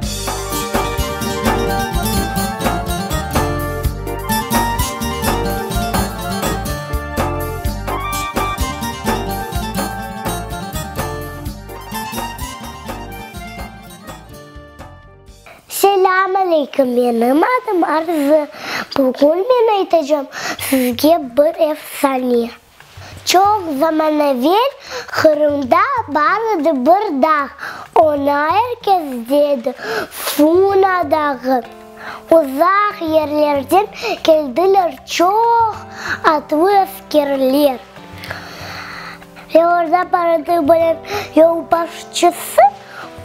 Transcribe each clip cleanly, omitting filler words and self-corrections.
Selâm aleyküm, menim adım Arzı. Bugün men aytacam sizge bir efsane. Çoq zaman evel Qırımda bar edi bir dağ, oña er kes dedi Funa dağı. Uzaq yerlerden keldiler çoq atlı askerler. Ve orda bar edi bir yolbaşçısı,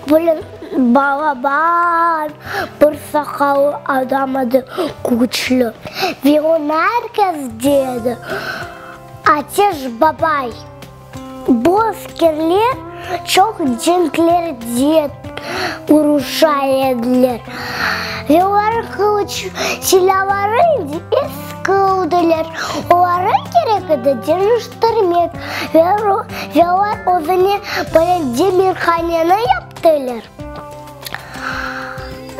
bir balaban, bir saqallı adam edi, küçlü. Ve oña er kes dedi, Ateş babay. Bu askerler çoq cenklerde uruşa ediler ve olarnıñ qılıç silâları endi eski oldılar. Olarğa kerek edi deñiştirmek ve olar özüne böyle demirhaneni yaptılar.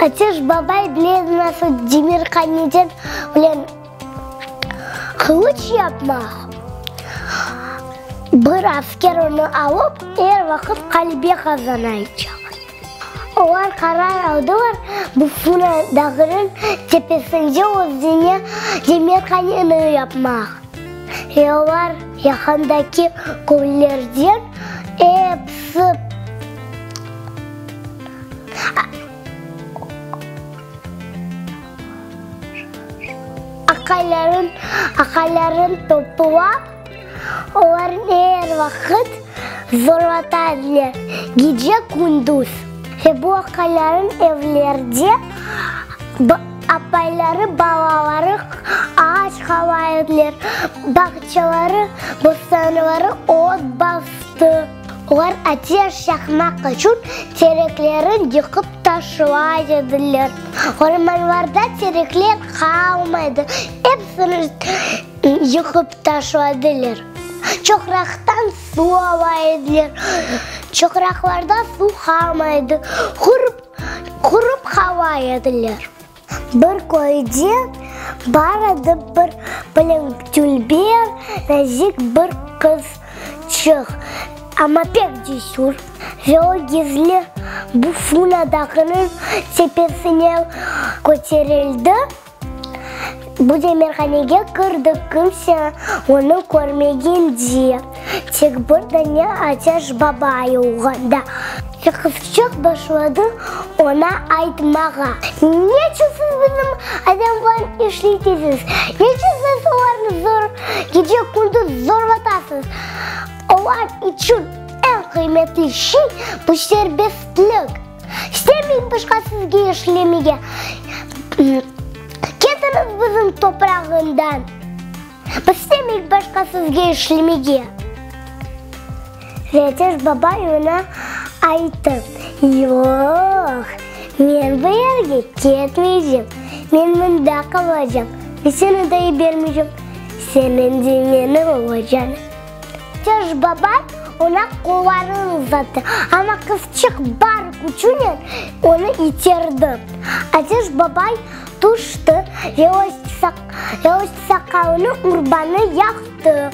Ateş babay bile nasıl demirhaneden bilen Qılıç yapmaq. Bir asker onı alıp, er vaqıt qalbe qazanaycaq. Olar qarar aldılar, bu Funa dağınıñ tepesinde özüne demirhaneni yapmaq. Ve olar yaqındaki köylerden episi. Aqayların, aqayların toplap, olarnı er vaqıt zorlata ediler, gece-kündüz. Ve bu aqayların evlerde apayları, balaları aç qala ediler, bağçaları, bostanları ot bastı. Olar ateş yaqmaq içün tereklerin yıqıp taşlay ediler. Ormanlarda terekler qalmadı, epsini yıqıp taşladılar. Çoqraqtan suv ala ediler, çoqraqlarda suv qalmaydı, qurıp qala ediler. Bir köyde bar edi bir bilen dülber, nazik bir qızçıq, amma pek cesür. Ve o gizli bu Funa dağınıñ tepesine köterildi, bu demirhanege kirdi, kimse onı körmegende, tek bir dane Ateş Baba olğanda. Ve qızçıq başladı oña aytmağa. Neçün siz bizim adamlarnı işletesiz? Neçün siz olarnı zor, gece-kündüz zorlatasız? Olar içün eñ qıymetli şey, bu serbestlik. İstemeyim başqa sizge işlemege. Ketiñiz bizim toprağından. Biz istemeyik başqa sizge işlemege. Ve Ateş babay oña ayttı, Yoq, men bu yerge ketmeycem, men mında qalacam ve seni de yibermeycem, sen endi menim olacañ. Ateş babay oña qollarını uzattı, amma qızçıq bar küçünen onı iterdi. Ateş babay tüşti ve öz saqalını urbanı yaqtı.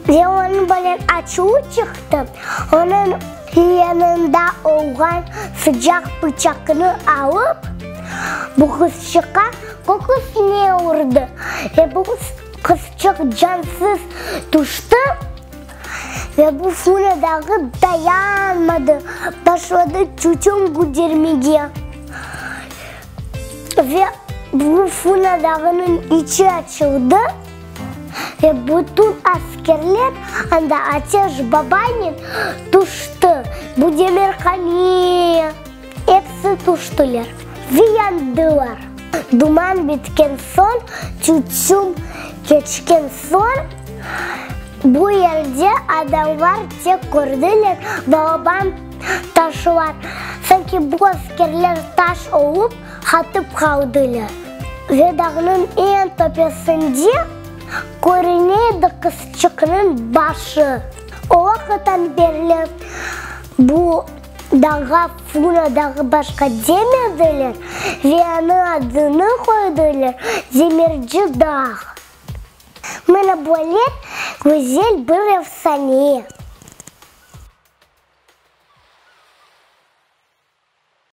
Ve onıñ böyle açuvı çıqtı, onıñ yanında olğan sıcaq pıçaqnı alıp, bu qızçıqqa köküsine urdı ve bu qızçıq cansız tüşti ve bu Funa dağı dayanmadı, başladı tütün güdermege. Ve bu Funa dağınıñ içi açıldı. Ve bütün askerler anda Ateş babaynen tüşti, bu demirhane, episi tüştiler ve yandılar. Duman bitken soñ, tütün keçken soñ, bu yerde adamlar tek kördiler balaban taşlar, sanki bu askerler taş olıp qatıp qaldılar. Ve dağnıñ eñ töpesinde körüne edi qızçıqnıñ başı. O vaqıttan berli bu. Dağğa Funa dağı başqa demediler ve onıñ adını qoydılar Demirci dağ. Mına böyle güzel bir efsane.